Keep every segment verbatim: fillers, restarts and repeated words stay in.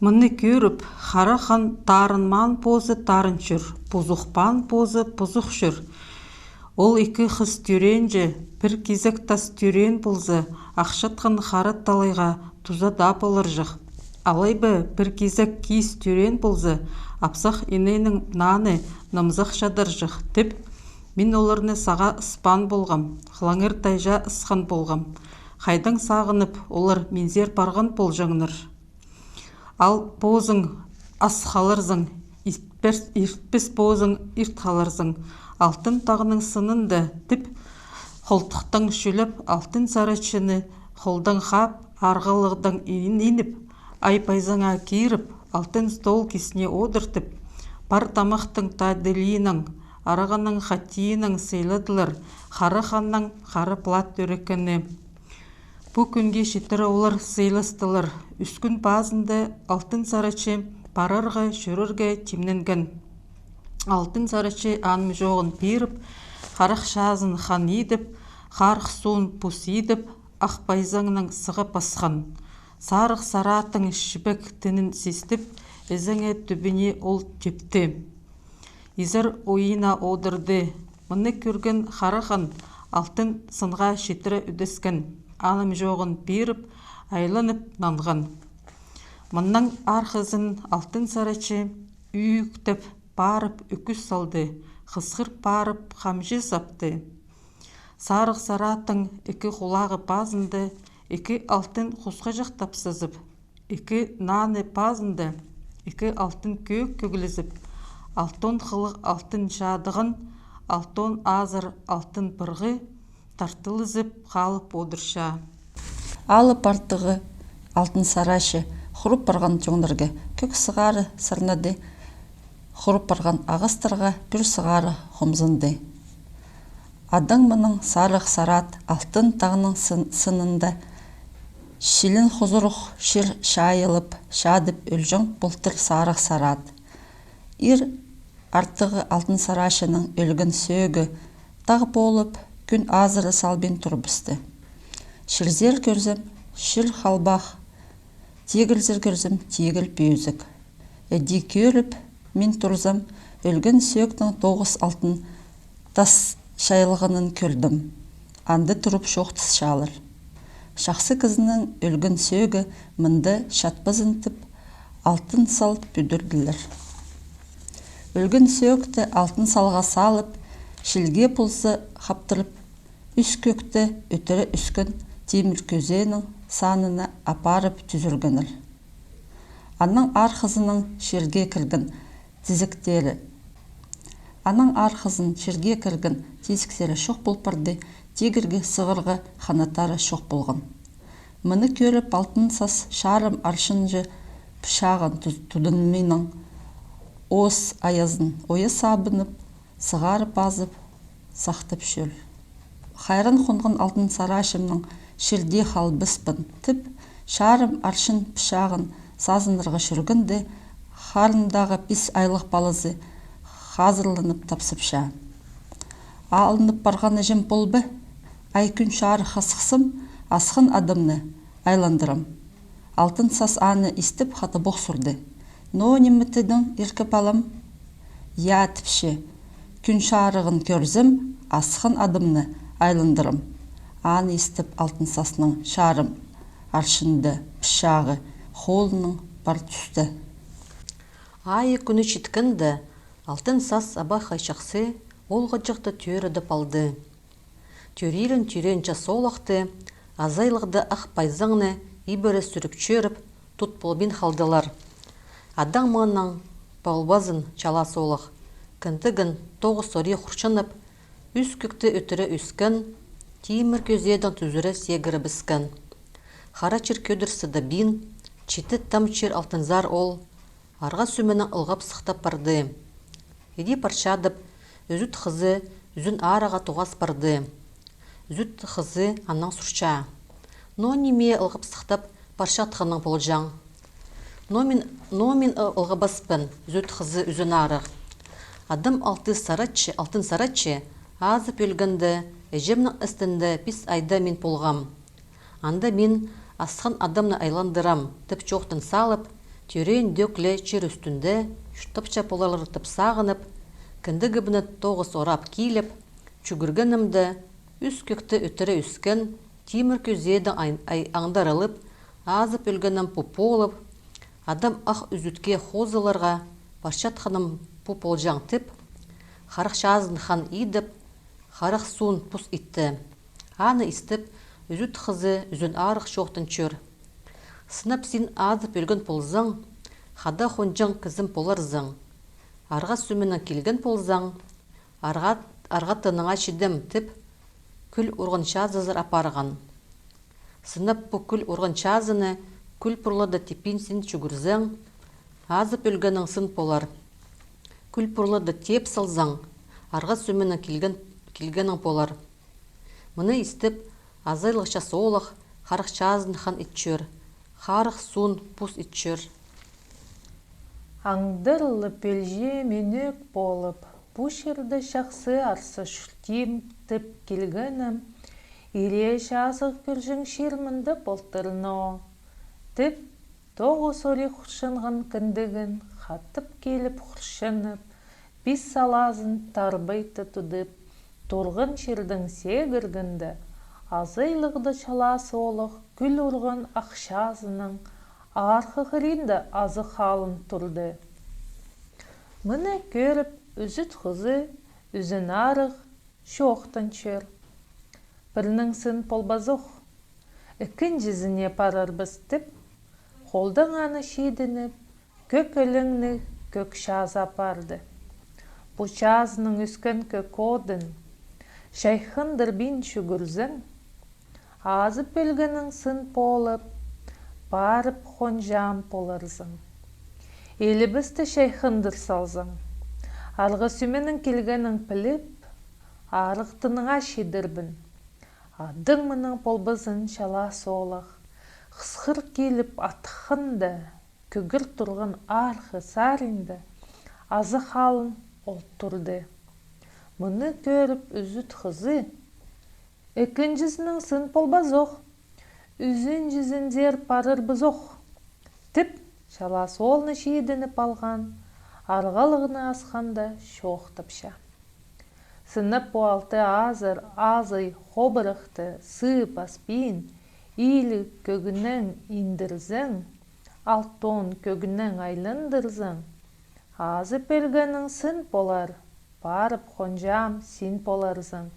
Мыны кӧріп, Хара хан тарынмаан позы тарынчыр, пузухпаан позы пузухчыр. Ол ікі хыс тӧреенҷе, пір кизек тас тӧреен полза, ахчатхан хара талайға туза даа поларҷых. Алай ба пір кизек киис тӧреен полза, апсах инейнің наны нымзах чадарҷых, тіп, мин оларны сағаа ыспаан полғам, хылаңыр тайҷа ысхан полғам. Хайдаң сағынып, олар минзер парған полҷаңнар. Ал позың ас халарзың, иртпес, иртпес позың ирт халарзың. Алтын тағның сынында тіп, холтыхтаң чӱлеп, алтын сарачыны холдаң хаап, арғалығдаң ин-, иніп, ай пайзаңа киріп, алтын стол кисіне одыртып, пар тамахтың тадылиинаң, арағаның хатиинаң сыйладылар Хара ханнаң хара плат ӧрекені. Пу кӱнге читіре олар сыйластылар. Ӱс кӱн пазында алтын сарачы парарға, чӧрерге тимненген. Алтын сарачы аным чооғын пиріп, харах чазын хан идіп, харах суун пус идіп, ах пайзаңнаң сыға пасхан. Сарығ сарааттың чібек тінін систіп, ізеңе тӱбіне ол тепті. Изер ойына одырды. Мыны кӧрген Хара хан алтын сынға читіре ӱдескен, аным чооғын пиріп, айланып нанған. Мыннаң арғызын алтын сарачы ӱӱктеп парып ӱкӱс салды, хысхыр парып хамҷы сапты. Сарығ сарааттың ікі хулағы пазында ікі алтын хусхаҷах тапсазып, ікі наны пазында ікі алтын кӧӧк кӧглезіп, алтон хылығ алтын чадыған, алтон азыр алтын пырғы тартылызып халып одырча. Алып артығы алтын сарачы хурып парған тӧңнерге кӧк сығара сарнады, хурып парған ағастарға пӱр сығара хомзынды. Адаң мынаң Сарығ сараат алтын тағның сын-, сынында чилін хузурух чир чайылып, чадып ӧлҷең полтыр Сарығ сараат. Ир артығы алтын сарачының ӧлген сӧӧгі тағ полып, кӱн азыра салбин турыбысты. Чирзер кӧрзем, чир халбах, тигілзер кӧрзем, тигіл пӧзік. Іди кӧріп, мин турзам, ӧлген сӧӧктің тоғыс алтын тас чайылғанын кӧрдім. Анда турып чоохтасчалар. Чахсы кізінің ӧлген сӧӧгі мында чатпазын тіп, алтын сал пӱдірділер. Ӧлген сӧӧкті алтын салға салып, чилге полза хаптырып, ӱс кӧкті ӧтіре ӧскен тимір кӧзенің санына апарып тӱзіргеннер. Аның арғызының чирге кірген тизіктері. Аның арғызын чирге кірген тизіктері чох пол парды, тигірге, сығарға ханаттары чох полған. Мыны кӧріп, Алтын Сас чарым арчынҷа пычағын ту-, тудынминаң, ос айазын оя сабынып, сығара пазып, сахтап чӧр. Хайран хонған алтын сарачымның чирде халбаспын тіп, чарым арчын пычағын сазынарға чӧргенде, харындағы пис айлығ палазы хазырланып тапсапча. Алынып парған іҷем полба, ай кӱн чарыхха сыхсам, асхан адамны айландырам. Алтын Сас аны истіп, хатап ох сурды. Но ниме тидің, иркі палам? Я, тіпче, кӱн чарығын кӧрзем, асхан адамны айландырам. Аны истіп, Алтын Сасның чарым арчында пычағы холынаң пар тӱсті. Айы-кӱні читкенде, Алтын Сас абахай чахсы оолғаҷахты тӧрідіп алды. Тӧреелін тӧреен час оолахты, азайлығда ах пайзаңны ибіре сӱріп чӧріп, тут полбин халдылар. Адаң мынаң полбазын чалас оолах, кіндігін тоғыс орай хурчынып, ӱс кӧкті ӧтіре ӧскен, тимір кӧзенің тӱзіре сегірібіскен. Хара чир кӧдір сыдабин, читі там чир алтынзар ол, арға сӧменең ылғап-сыхтап парды. Іди парчадып, ӱзӱт хызы ӱзін арығға тоғас парды. Ӱзӱт хызы аннаң сурча: «Но ниме ылғап-сыхтап парчатханың полҷаң?» «Но мин, но мин ы-, ылғабаспын, — ӱзӱт хызы ӱзін арығ. — Адам алты сарачы, алтын сарачы, азып ӧлгенде, іҷемнің істінде пис айда мин полғам. Анда мин асхан адамны айландырам», — тіп чоохтан салып, Тӧреен тӧк ле чир ӱстӱнде чуртапча поларлар тіп сағынып, кіндігібіні тоғыс орап киліп, чӱгӱргенімде, ӱс кӧкті ӧтіре ӧскен тимір кӧзеедең ай-, ай-, аңдарылып, азып ӧлгенім пу полып, адам ах ӱзӱтке хозыларға парчатханым пу полҷаң тіп, Харах Чазын хан идіп, Харах суун пус итті. Аны истіп, Ӱзӱт хызы Ӱзен Арығ чоохтанчар: Сынап син азып ӧлген ползаң, хада хонҷаң кізім поларзың. Арғаа сӧменең килген ползаң, арғаа, арғаа тыныңа чидем тіп, кӱл урған чазызар апарған. Сынап пу кӱл урған чазыны кӱл пурлада типин син чӱгӱрзең, азып ӧлгенің сын полар. Кӱл пурлада теп салзаң, арғаа сӧменең килген, килгенің полар. Мыны истіп, азайлығ час оолах Харах Чазын хан итчер, Харах суун пус итчер. Аңдарылып ӧлҷем ӧк полып, пу чирде чахсы арса чуртим тіп килгенім, ирее чазығ кӧрҷең чир мында полтыр но, тіп, тоғыс ори хурчанған кіндігін хатап киліп хурчанып, пис салазын тарбайта тудып, турған чирдең сегіргенде, азайлығда чалас оолах кӱл урған ах чазының арғы хыринда азы халын турды. Мыны кӧріп, Ӱзӱт хызы Ӱзен Арығ чоохтанчар: Пірнің сын полбазох, ікінҷізіне парарбыс тіп, холдаң аны чидініп, кӧк ӧлеңніг кӧк час апарды. Пу чазының ӧскен кӧк одын чайхындырбин чӱгӱрзең, азып ӧлгенің сын полып, парып хонҷаам поларзың. Илібісті чайхындыр салзаң, арғаа сӧменең килгенің піліп, арығ тыныңа чидербін. Адың мының полбазын чалас оолах хысхыр киліп атханда, кӧгір турған арғы саринда азы халын ол турды. Мыны кӧріп, Ӱзӱт хызы: Ікінҷізінең сын полбазох, ӱзінҷізінзер парарбызох, тіп, чалас оолны чидініп алған, арғалығны асханда чоохтапча. Сынап пу алты азыр азай хобырахты сыып аспин, иліг кӧгінең индірзең, алтон кӧгінең айландырзаң, азып ӧлгенің сын полар, парып хонҷаам син поларзың.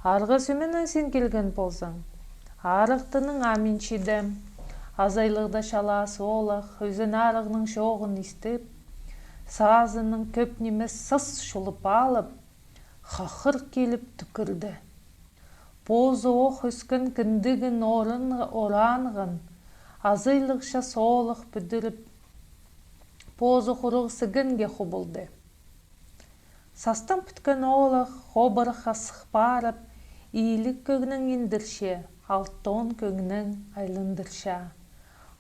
Арғаа сӧменең син килген ползаң, арығ тыныңа мин чидем. Азайлығда чалас оолах Ӱзен Арығның чооғын истіп, сазынаң кӧп нимес сас чулып алып, хахыр киліп тӱкӱрді. Позы ох ӧскен кіндігін орынға оранған азайлығ час оолах пӱдіріп, позы хурығ сігенге хубылды. Састан пӱткен оолах хобырахха сых парып, иліг кӧгінең индірче, алтон кӧгінең айландырча.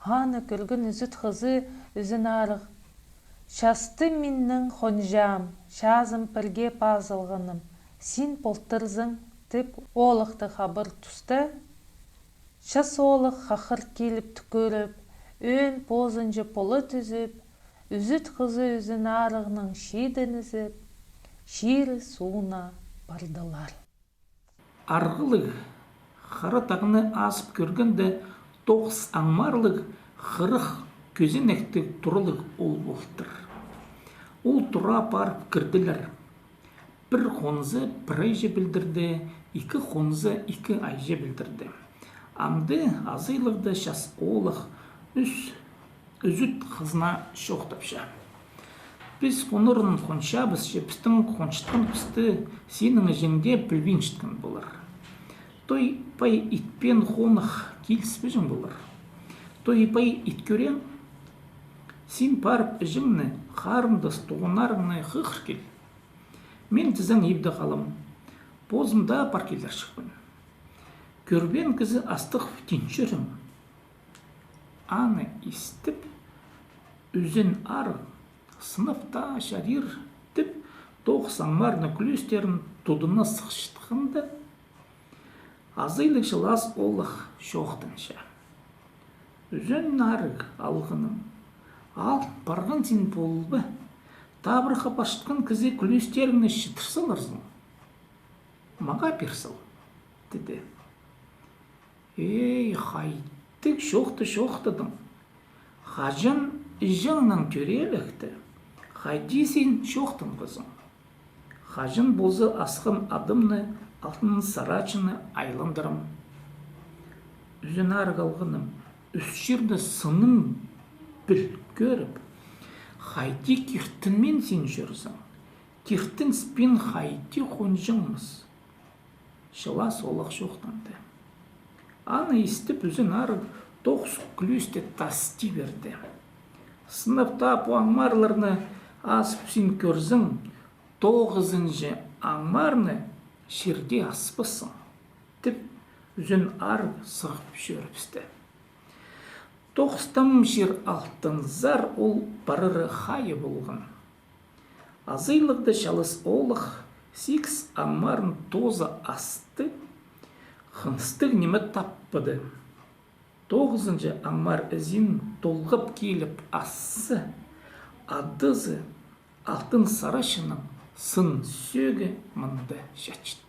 Аны кӧрген Ӱзӱт хызы Ӱзен Арығ: Часты миннең хонҷаам, чазым пірге пазылғаным, син полтырзың, тіп, оолахты хабар туста, час оолах хахыр киліп тӱкӱріп, ӧӧн позынҷа пола тӱзіп, Ӱзӱт хызы Ӱзен Арығнаң чидінізіп, чирі сууна пардылар. Арғалығ Хара тағны азып кӧргенде, тоғыс аңмарлығ хырых кӧзенектіг туралығ оол полтыр. Ол тура парып кірділер. Пір хонза пір айҷа пілдірді, ікі хонза ікі айҷа пілдірді. Амды азайлығда час оолах ӱс Ӱзӱт хызына чоохтапча: Піс хонарын хончабыс че, пістің хончатханыбысты синің іҷең дее пілбинчеткен полар. Той пай итпеен хонах киліспеҷең полар. Той пай ит кӧрең, син парып іҷеңні, харындас-туғаннарыңны хығыр кил. Мин тізең ибде халам, позым даа пар килерҷікпін. Кӧрбеен кізі астығ тинчірім. Аны истіп, Ӱзен Арығ сынап таа чарир тіп, тоғыс аңмарны кӱлӱстерін тудына сыхчатханда, азайлығ чылас оолах чоохтанча: Ӱзен Арығ алғаным, Ал парған син полбы, табырах пастхан кізее кӱлӱстеріңні читір саларзың. Мағаа пир сал, тіді. Эй, хайдағ чоохты чоохтадың? Хаҷан іҷеңнең тӧреелікті, хайди син чоохтанғазың? Хаҷан полза асхан адымны, алтын сарачыны айландырам. Ӱзен арығ алғаным, ӱс чирде сынын піл кӧріп, хайди киртінмин син чӧрзің, киртінспин хайди хонҷаңмыс. Чылас олах чоохтанды. Аны истіп, ӱзен арығ тоғыс кӱлӱсте тасти пирді. Сынап таа пу аңмарларны азып син кӧрзең, тоғызынҷы аңмарны чирде аспассың, тіп, ӱзен арығ сығып чӧрібісті. Тоғыс там чир Алтынзар ол парары хайы полған. Азыйлығда чалыс олах сигіс аңмарын тооза асты, хыныстығ ниме таппады. Тоғызынҷы аңмар ізін толғап киліп асса, адазы алтын сарачының сын сӧӧгі мында чатчат.